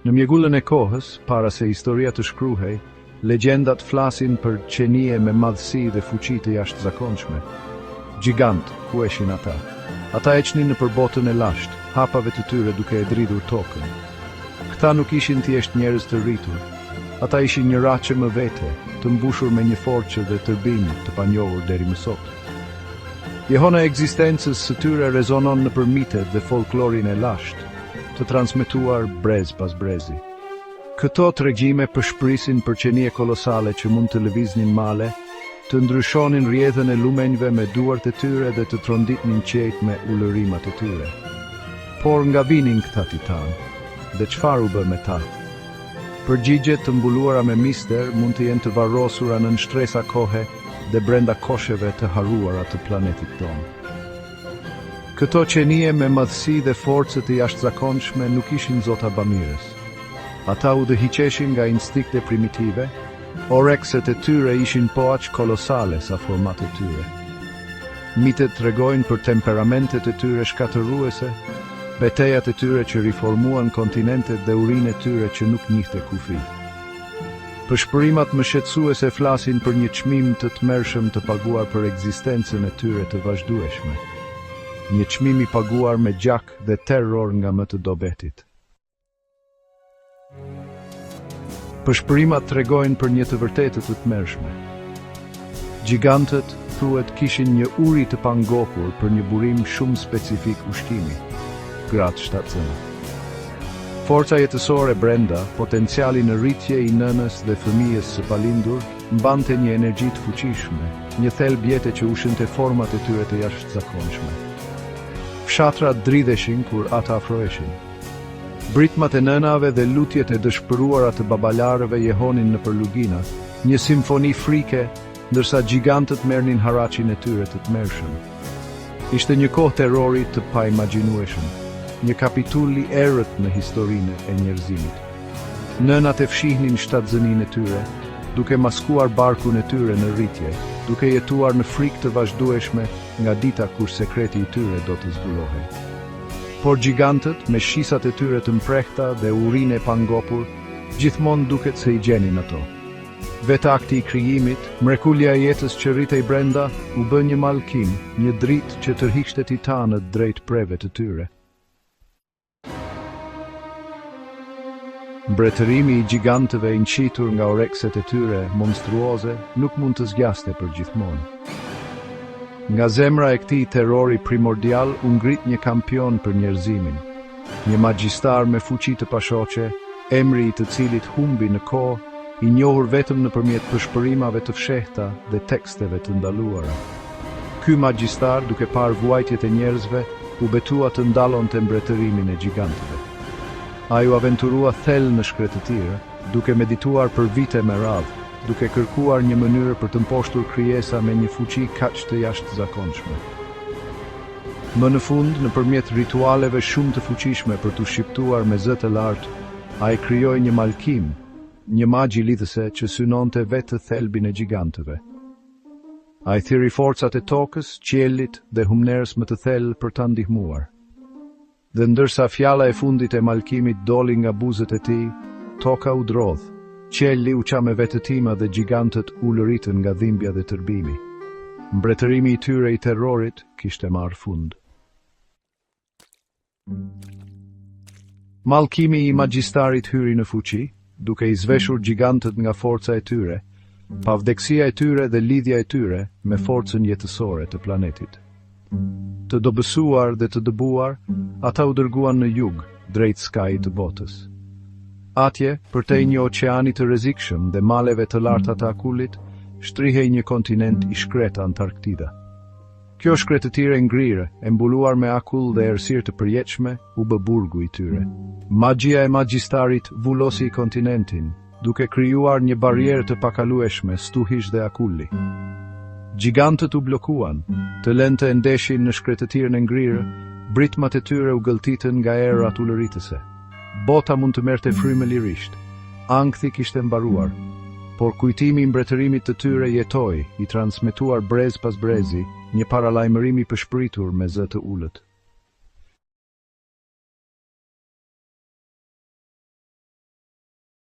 Në mjegullën e kohës, para se historia të shkruhej, legjendat flasin për qenie me madhësi dhe fuqi të jashtëzakonshme. Gjigantë, quheshin ata. Ata ecnin nëpër botën e lashtë, hapave të tyre duke e dridhur tokën. Këta nuk ishin thjesht njerëz të rritur. Ata ishin një racë më vete, të mbushur me një forcë dhe tërbim të panjohur deri më sot. Jehona e ekzistencës së tyre rezonon nëpër mitet dhe folklorin e lashtë, të transmetuar brez pas brezi. Këto tregime pëshpërisin për qenie kolosale që mund të lëviznin male, të ndryshonin rrjedhën e lumenjve me duart e tyre dhe të tronditnin qiejt me ulërimat e tyre. Por nga vinin këta titanë? Dhe çfarë u bë me ta? Përgjigjet të mbuluara me mister mund të jenë të varrosura nën shtresa kohe dhe brenda kosheve të harruara të planetit tonë. Këto qenie me madhësi dhe forcë të jashtëzakonshme nuk ishin zota bamirës. Ata udhëhiqeshin nga instinkte primitive, orekset e tyre ishin po aq kolosale sa format e tyre. Mitet tregojnë për temperamentet e tyre shkatërruese, betejat e tyre që riformuan kontinentet dhe urinë e tyre që nuk njihte kufi. Pëshpërimat më shqetësuese flasin për një çmim të tmerrshëm të paguar për ekzistencën e tyre të vazhdueshme. Një çmim i paguar me gjak dhe terror nga më të dobetit. Pëshpërimat tregojnë për një të vërtetë të tmerrshme. Gjigantët, thuhet, kishin një uri të pangopur për një burim shumë specifik ushqimi, gratë shtatzëna. Forca jetësore brenda, potenciali në rritje i nënës dhe fëmijës së palindur, mbante një energji të fuqishme, një thelb jete që ushqente format e tyre të jashtëzakonshme. Fshatrat dridheshin kur ata afroheshin. Britmat e nënave dhe lutjet e dëshpëruara të baballarëve jehonin nëpër lugina, një simfoni frike, ndërsa gjigantët merrnin haraçin e tyre të tmerrshëm. Ishte një kohë terrori të paimagjinueshëm, një kapitull i errët në historinë e njerëzimit. Nënat e fshihnin shtatzëninë e tyre, duke maskuar barkun e tyre në rritje, duke jetuar në frikë të vazhdueshme nga dita kur sekreti i tyre do të zbulohej. Por gjigantët, me shqisat e tyre të mprehta dhe urinë e pangopur, gjithmonë duket se i gjenin ato. Vetë akti i krijimit, mrekullia e jetës që rritej brenda, u bë një mallkim, një dritë që tërhiqte titanët drejt preve të tyre. Mbretërimi i gjigantëve i nxitur nga orekset e tyre monstruoze nuk mund të zgjaste përgjithmonë. Nga zemra e këtij terrori primordial u ngrit një kampion për njerëzimin, një magjistar me fuqi të pashoqe, emri i të cilit humbi në kohë, i njohur vetëm nëpërmjet pëshpërimave të fshehta dhe teksteve të ndaluara. Ky magjistar, duke parë vuajtjet e njerëzve, u betua të ndalonte mbretërimin e gjigantëve. Ai u aventurua thellë në shkretëtirë, duke medituar për vite me radhë, duke kërkuar një mënyrë për të mposhtur krijesa me një fuqi kaq të jashtëzakonshme. Më në fund, nëpërmjet ritualeve shumë të fuqishme për t'u shqiptuar me zë të lartë, ai krijoi një mallkim, një magji lidhëse që synonte vetë thelbin e gjigantëve. Ai thirri forcat e tokës, qiellit dhe humnerës më të thellë për ta ndihmuar. Dhe ndërsa fjala e fundit e mallkimit doli nga buzët e tij, toka u drodh, qielli u ça me vetëtima dhe gjigantët ulëritën nga dhimbja dhe tërbimi. Mbretërimi i tyre i terrorit kishte marrë fund. Mallkimi i magjistarit hyri në fuqi, duke i zhveshur gjigantët nga forca e tyre, pavdekësia e tyre dhe lidhja e tyre me forcën jetësore të planetit. Të dobësuar dhe të dëbuar, ata u dërguan në jug, drejt skajit të botës. Atje, përtej një oqeani të rrezikshëm dhe maleve të larta të akullit, shtrihej një kontinent i shkretë Antarktida. Kjo shkretëtirë e ngrirë, e mbuluar me akull dhe errësirë të përjetshme, u bë burgu i tyre. Magjia e magjistarit vulosi kontinentin, duke krijuar një barrierë të pakalueshme stuhish dhe akulli. Gjigantët u bllokuan, të lënë të endeshin në shkretëtirën e ngrirë, britmat e tyre u gëlltitën nga erërat ulëritëse. Bota mund të merrte frymë lirisht. Ankthi kishte mbaruar. Por kujtimi i mbretërimit të tyre jetoi, i transmetuar brez pas brezi, një paralajmërim i pëshpëritur me zë të ulët.